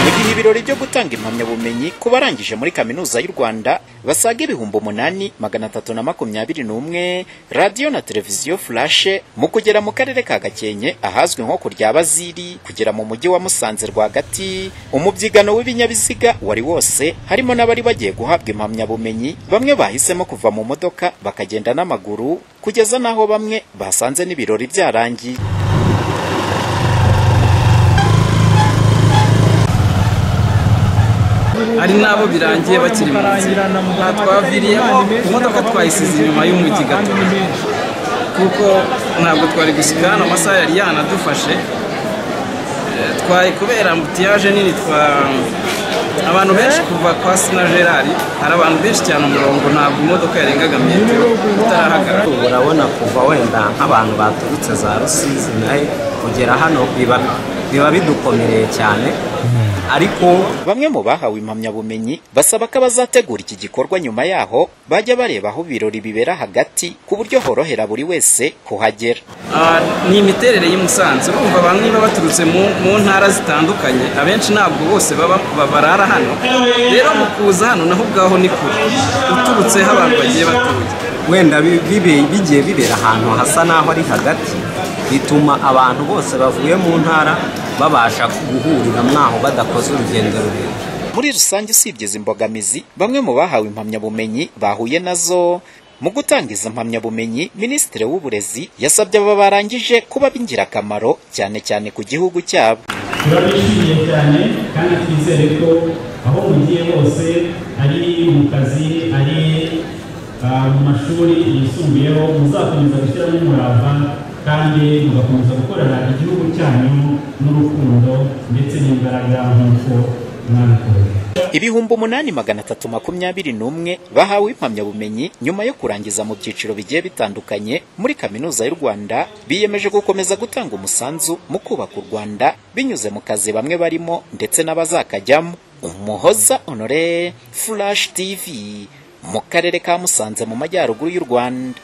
Mu gihe ibirori byo gutanga impamyabumenyi ku barangije muri Kaminuza y'u Rwanda basaga 8321, radiyo na televiziyo Flash mu kugera mu karere ka Gakenke ahazwi nko ku Ryabaziri kugera mu mujyi wa Musanze rwagati, umubyigano w'ibinyabiziga wari wose, harimo n'abari bagiye guhabwa impamyabumenyi. Bamwe bahisemo kuva mu modoka bakagenda n'amaguru kugeza n'aho bamwe basanze n'ibirori byarangiye. Hari n'abo birangiye bakiri mu nzira, twaviriyemo imodoka twayisize inyuma y'umujyi gato kuko ntabwo twari gushyika hano, amasaha yari yanadufashe. Twari kubera ambutiyaje nini, abantu benshi kuva kwa Sina Gerard, hari abantu benshi cyane, umurongo ntabwo imodoka yarengaga metero utarahagarara. Urabona kuva wenda nk'abantu baturutse za Rusizi naye kugera hano biba bidukomereye cyane. Ariko bamwe mu bahawe impamyabumenyi basaba ko abazategura iki gikorwa nyuma yaho bajya bareba aho ibirori bibera hagati ku buryo horohera buri wese kuhagera. Ni imiterere y'i Musanze, urumva bamwe baba baturutse mu ntara zitandukanye, abenshi ntabwo bose baba barara hano. Rero mu kuza hano naho ubwaho ni kure uturutseho abantu bagiye batuye. Wenda bigiye bibera ahantu hasa naho ari hagati, bituma abantu bose bavuye mu ntara babasha guhurira mwaho badakoze urugendo rurerure. Muri rusange usibye izi mbogamizi bamwe mu bahawe impamyabumenyi bahuye nazo mu gutanga izo mpamyabumenyi, Minisitiri w'Uburezi yasabye aba barangije kuba b'ingirakamaro cyane cyane ku gihugu cyabo. Turabishimiye cyane kandi twizere ko aho mugiye hose, ari mu kazi, ari mu mashuri yisumbuyeho, muzakomeza gushyiramo umurava kandi mugakomeza gukorera igihugu cyanyu n'urukundo ndetse n'imbaraga nk'uko mwabikoze. 8321 bahawe impamyabumenyi nyuma yo kurangiza mu byiciro bigiye bitandukanye muri Kaminuza y'u Rwanda, biyemeje gukomeza gutanga umusanzu mu kubaka u Rwanda binyuze mu kazi bamwe barimo ndetse n'abazakajyamo. Umuhoza Honore, Flash TV, mu karere ka Musanze mu majyaruguru y'u Rwanda.